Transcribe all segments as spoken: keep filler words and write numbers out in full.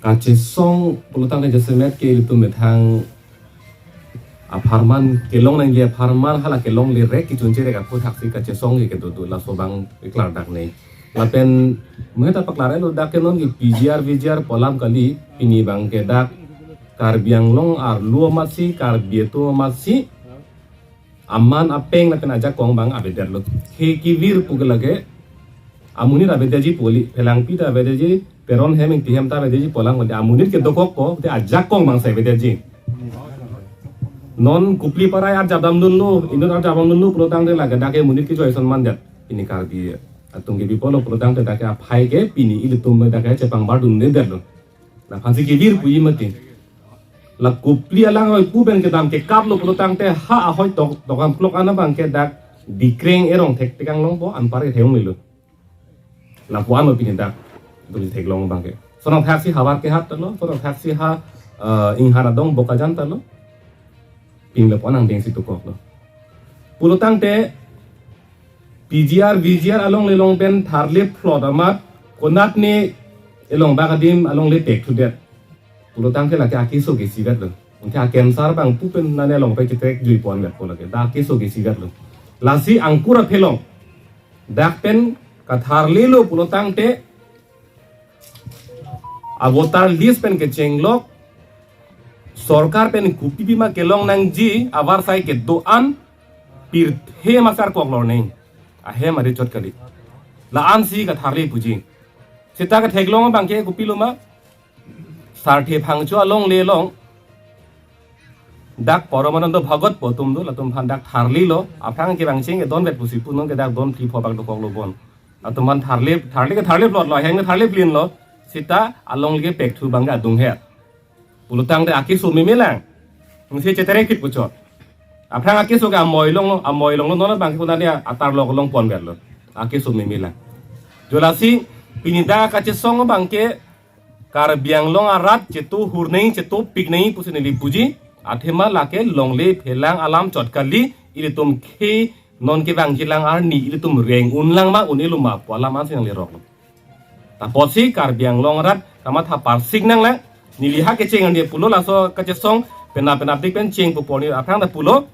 Kachesong pulotangte jasemet ke ilitum methang apharman kelong nangji apharman hala kelongle rek kechunche rek aputhaksi kachesong ke kedo do laso abang klardak ne. Lapen muheta paklar elo dak ke non ke P G R V G R pu alam kali, pini abang ke dak Karbi Anglong arlo amatsi, Karbi atum amatsi aman apeng lapen ajakong abang avedetlo. He kevir pu ke lake amonit avedetji pu kali, phelangpi ta avedetji, peron hem ingti hem ta avedetji pu alam kali, amonit ke dokok ko te ajakong abang si avedetji. Non Kopili parai arjap damdunlo, inut arjap damdunlo pulotangte lake dak ke monit kejoi ason mandet. Pini Karbi atum ke bipolo pulotangte dak ke aphai ke pini ilitum dak ke chepangbar dundedetlo. Laphansi kevir puji mati. La Kopili alangroi pu pen kedam kekaplo pulotangte ha ahoi tok tokam klok an abang ke dak Dikreng erong thek tekang longpo, anpar ke theklonglo. Lapu-an lo pini dak duli theklong abang ke. Sonang thaksi havar kehat ta lo, sonang thaksi ha, eh, inghan adong Bokajan ta lo. Pini lapu-an angdengsi dokoklo. Pulotangte P G R, V G R alongle along pen tharle phlot amat konatne elong bak adim alongle pek thudet. Pulotangte lake akeso ke isivetlo. Anke akensar abang pu pen nane along pen chetrek jui pon vet ko lake. Dak akeso ke isivetlo. Lasi angkur aphelong dak pen katharlelo pulotangte avoter list pen kechenglok, sorkar pen kopi pima kelong nangji avarsai kedo-an pirthe masar koklor neng. Ahem ari chot kali. La-ansi katharle puji. Seta ketheklong abang ke kopilo ma? Sarthe Phangcho alongle along dak Paramananda Bhagat pu atum do, latum aphan dak tharlelo, aphrang ke bang cheng edon vet pusi pu non ke dak don phli pho bak dokoklo bon. Latum aphan tharle, tharle ke tharle phlotlo, ahem ke tharle plinlo, seta alongle pek thu abang ke adung her. Pulotangte akeso memelang. Nsi chetere kit puchot. Aphrang akeso ke amoi longlo, amoi longlo, non abang ke konatne atar lok long pon verlo. Akeso memelang. Jo lasi pini dak kachesong abang ke Karbi Anglong arat chetu hur nangji, chetu pik nangji pusi neli puji, athema lake longle phelang alam chot kali, ilitum ke non kevangjilang arni ilitum reng unlang ma un-elo ma pu alam ansi nangleroklo. Ta apotsi Karbi Anglong arat kamatha parsik nanglang, neli ha kecheng andi pulo laso kachesong penap penapdik pen cheng pu porni aphrang ta pulo,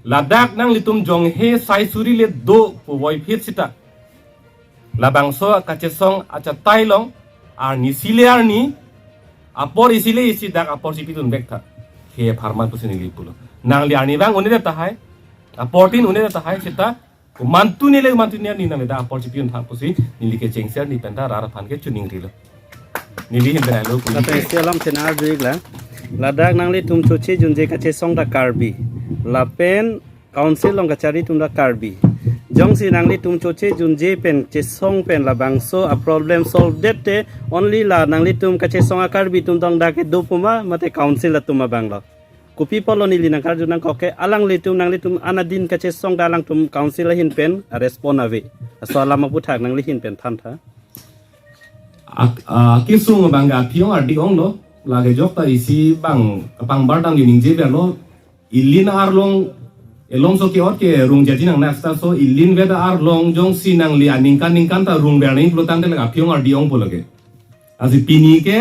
ladak nanglitum jonghe sai suri le do pu voiphit seta labangso kachesong achatai along arni isi le arni, apor isi le isi dak apor si pidun vek tha. He apharman pusi neli pulo. Nangli arni abang un-edet tahai, aportin un-edet tahai seta komantu ni le komantu ni arni nang dak apor si pidun tha pusi neli kechengsi arni pen ta rat aphan ke chuning rilo. Neli hin benai lo. Lapen isi alam chenarju-iklang. Ladak nanglitum choche junje kachesong ta Karbi. Lapen Council along kachari atum ta Karbi. Jongsi nanglitum choche junje pen chesong pen labangso a problem solve det te only la nanglitum kachesong a Karbi atum tong dak kedo pu ma mate Council atum abang lo? Kopi apotlo neli nangkarju nangkok ke alanglitum nanglitum anadin kachesong ta alangtum Council ahin pen a respond ave. Laso alam aputhak nangli hin pen thantha. Ak-, ah, kesung abang ke aphi-ong ardi-onglo, lake jok ta isi abang kapangbar dam ke ningje verlo, ilin arlong, elongso ke-ot ke rung jaji nang next ta so, ilin vet arlong jongsi nangli aningkan ningkan ta rung ver nangji pulotangte lake aphi-ong ardi-ongpo lake. Lasi pini ke,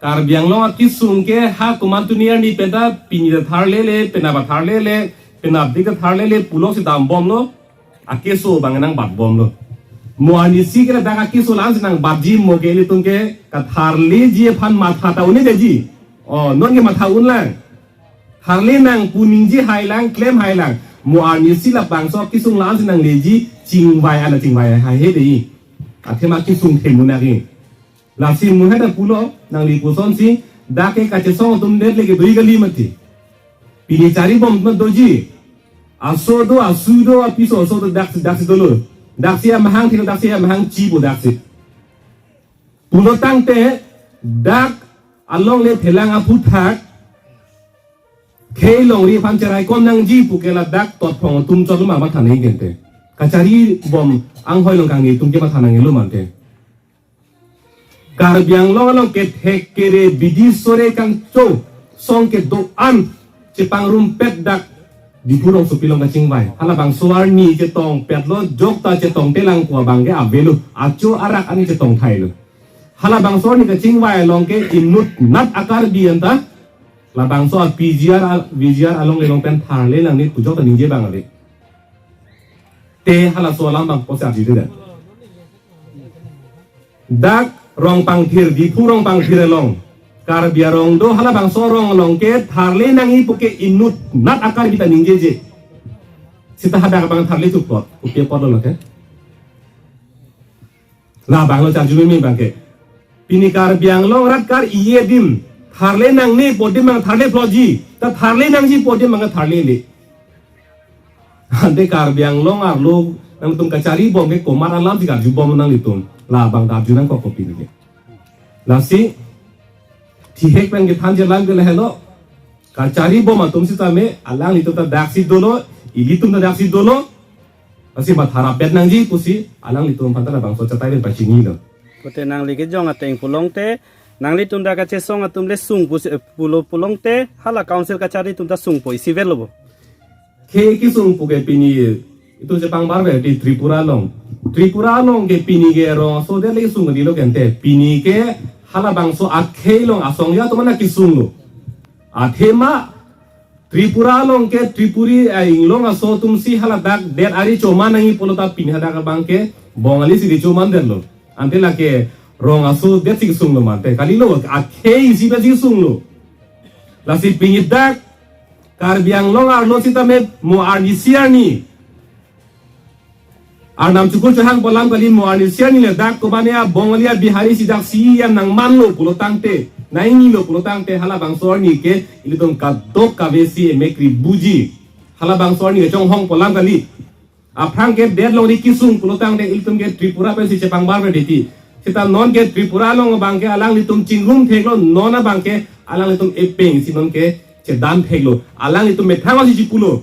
Karbi Anglong akesung ke ha komantu ni arni pen ta pini ta tharlele, penap ta tharlele, penapdik ta tharlele, puloksi dambomlo, akeso abang nangbatbomlo. Mo arnisi ke ladak akeso la-ansi nangbatji mo ke ilitum ke katharleji aphan matha ta un-edetji. O, non ke matha unlang. Tharle nang pu ningje hailang, klem hailang. Mo arnisi labangso akesung la-ansi nangleji chingvai ana chingvai haihe dei. Athema kesung themu nangji. Lasi muheta pulo, nangli pusonsi, dak ke kachesong atum det lake dui kali mati. Pini charibom ma doji. Aso do, asu do, apiso aso do, daksi, daksi dolo. Daksi amahang thilo, daksi amahang chibo daksi. Pulotangte, dak alongle phelang aputhak, khei longri aphan cherai kon nangji pu ke ladak totphong atum chot lo ma matha nangji kente. Kacharibom anghoi along kangni atum ke matha nangji lo mante. Karbi Anglong along kethek kere bidi sore kangcho song kedo-an chepangrumpet dak Diphu rongsopi along kachingvai. Halabangso arni chetongpetlo, jok ta chetongte lang ko abang ke avelo. Acho arak ani chetong thailo. Halabangso arni kachingvai along ke inut nat a-Karbi anta labangso a-P G R a-, V G R along le along pen tharle nangne pu ajok ta ningje abang ave. Te halaso alam abang pusi arjude. Dak Rongpangthir, Diphu Rongpangthir along Karbi arong do, halabangso arong along ke tharle nangji pu ke inut nat a-Karbi ta ningjeje. Seta hadak abang tharle chukpot, kopi apotlo lake. Labanglo charju meme abang ke. Pini Karbi Anglong arat kar-i adim tharle nangne pu adim abang tharle ploji. Ta tharle nangji pu adim abang tharlele. Ante Karbi Anglong arlo nangtum kacharibom ke komat alam si karjubom nanglitum. Labang ta arju nangkok kopi nike. Lasi thihek pen kethanji alam ke lahelo. Kacharibom atum sitame alanglitum ta daksi dolo, ilitum ta daksi dolo. Lasi matha rapet nangji pusi alanglitum aphan ta labangso chatai pen pachinilo. Kote nangli kejong ateng pulote, nanglitum dak kachesong atum le sung pusi, eh, pulo pulote, hala council kachari atum ta sungpo, isi vet lo bo. Khei kesung pu ke pini itum chepangbar ave di Tripura along. Tripura along ke pini ke rong aso det le sung dilo kente. Pini ke halabangso akhei along asong ya atum mana kesunglo. Athema Tripura along ke Tripuri, eh, inglong aso atum si haladak det ari choman nangji pulo ta pini hadak abang ke Bongali si di choman detlo. Ante lake rong aso det si kesunglo mante. Kalilo akhei isi pen si kesunglo. Lasi pini dak Karbi Anglong arlo sitame mo arnisi arni Arnam chukur chehang pu alam kali, mo arnisi arni le dak komatne a-Bongali a-Bihari si dak C E M nangmanlo pulo tangte, nangingilo pulo tangte, halabangso arni ke ilitum kadokave si emekri buji. Halabangso arni kechonghong pu alam kali. Aphrang ke det along di kesung pulo tangte ilitum ke Tripura pensi chepangbar ave deti. Seta non ke Tripura along abang ke alanglitum chingrum theklo, non abang ke alanglitum epeng si non ke chedam theklo. Alanglitum methang si chipulo.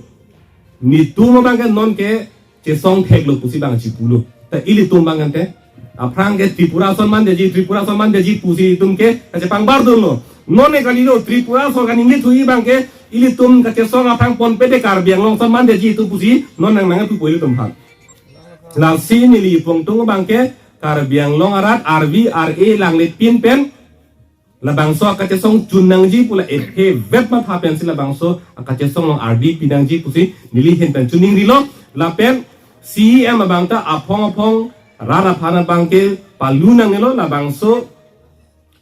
Netum abang ke non ke chesong theklo pusi abang chipulo. Ta ilitum abang ante aphrang ke Tripura ason mandetji, Tripura ason mandetji pusi itum ke kachepangbar dunlo. Non ne kalilo, Tripura ason kaningje thuji abang ke ilitum kachesong aphrang ponpe de Karbi Anglong ason mandetji itum pusi non nang nangpu ilitum aphan. Lasi neli pongtung abang ke Karbi Anglong arat arvi ar-e langle pin pen labangso akachesong chun nangji pu la ephe vet matha pensi labangso akachesong along ardi pi nangji pusi neli ahin pen chiningrilo. Lapen C E M abang ta aphong aphong rat aphan abang ke palu nangnelo, labangso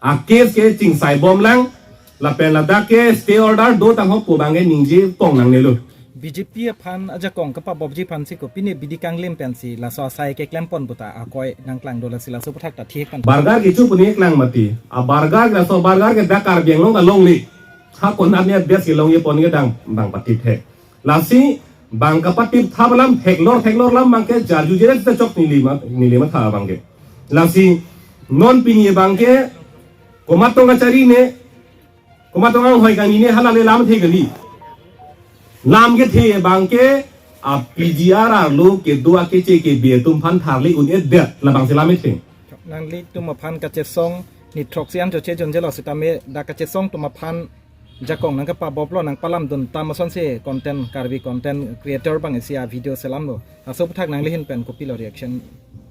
a-case ke chingsaibom lang, lapen ladak ke stay order do tangho pu abang ke ningje pong nangnelo. B J P aphan ajakong kapabopji aphan si ko pine bidi kanglim pensi laso asai keklempon puta akoi nangklang do, lasi laso aputhak ta thihek pen. Burger kecho pu ningklang mati. A-burger ke laso burger ke dak Karbi Anglong ta longle. Ha konat ne best kelongjepon ke dang bang patip he. Lasi bang kapatip thap alam theklor theklor alam abang ke charjuje ta chok neli ma, neli matha abang ke. Lasi non pini abang ke komat tong kachari ne, komat tong anghoi kangne, hala le lam the kali. Lam kethe abang ke a-P G R arlo kedo akeche kebe atum aphan tharle un-edet, labangsi lam kethe. Nanglitum aphan kachesong ni throksi an choche jonjelo sitame dak kachesong atum aphan jakong nangkapaboplo, nangpalamdun tam asonsi content, Karbi content creator abang isi a-video selamlo. Laso aputhak nangli ahin pen kopilo reaction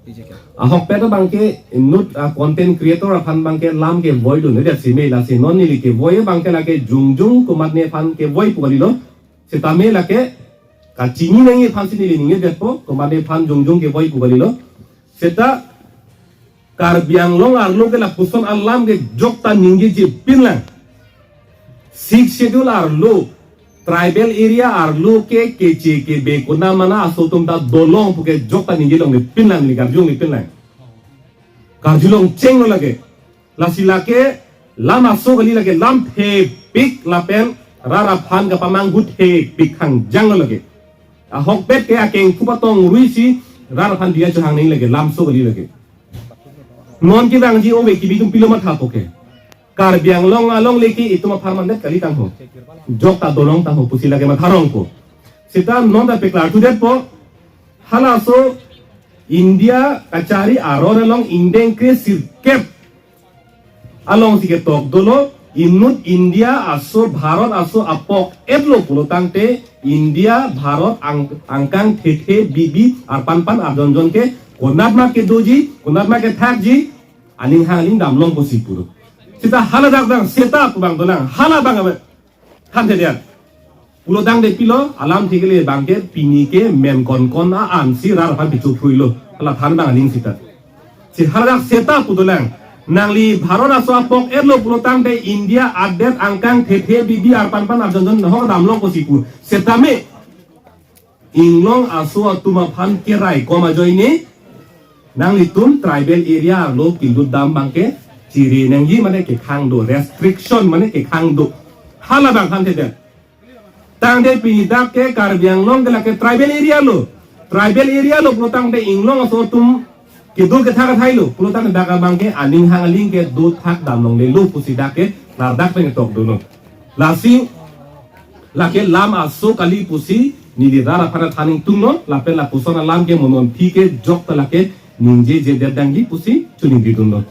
piji ke? Ahokpet abang ke inut a-content creator aphan abang ke lam kevoidunde si me, lasi non neli kevoi abang ke lake jongjong komatne aphan kevoi pu kalilo. Sitame lake kachini nangji aphansi neli ningjedetpo, komatne aphan jongjong kevoi pu kalilo. Seta Karbi Anglong arlo ke lapuson alam ke jokta ningjeje pinlang. Sixth Schedule arlo, tribal area arlo ke keche kebe konat mana aso atum ta dolong pu ke jokta ningje longle pinlang, neli karju longle pinlang. Karju longchenglo lake. Lasi lake lam aso kali, lake lam thepik lapen rat aphan kapamanghu thepik hangjanglo lake. Ahokpet ke akeng kupatong ruisi rat aphan diya chohang nangji lake, lamso kali lake. Non kevangji ove kebi atum pilo mathapo ke. Karbi Anglong alongle ke itum apharman det kali tangho. Jokta dolong tangho pusi lake matharongpo. Seta non ta peklar thudetpo. Halaso India kachari aron along ingdeng kre sirkep alongsi ketok dolo, inut India aso Bharat aso apok-etlo pulo tangte, India Bharat ang-, angkang thethe bibi arpanpan arjonjon ke konat ma kedoji, konat ma kethakji, Aning hang aling damlong pusi pulo. Seta haladak dang seta pu abang dolang. Halabang abe. Thanthedet. Pulo tangte pilo, alam thikle abangke pini ke men konkon a-ansi rat aphan pichuphrui lo. Hala than abang aning seta. Si haladak seta pu dolang. Nangli Bharat aso apok erlo pulo tangte India adet angkang thethe bibi arpan pan arjonjon nahok damlong pusi pu. Setame Inglong aso atum aphan keraikom ajoine nanglitum tribal area arlo kelut dam abangke chiri nangji mane kekhang do, restriction mane kekhang do. Halabang thanthedet. Tangte pini dak ke Karbi Anglong ke lake tribal area lo. Tribal area lo pulo tangte Inglong aso atum kedo kethak athai lo. Pulo tangte dak abangke aning hang aling ke dothak damlongle lo pusi dak ke ladak pen ketok dolo. Lasi lake lam aso kali pusi neli rat aphan than ingtunglo, lapen lapuson alam ke mo non aphi ke jok ta lake ningjejedet dangji pusi choningri dunlo.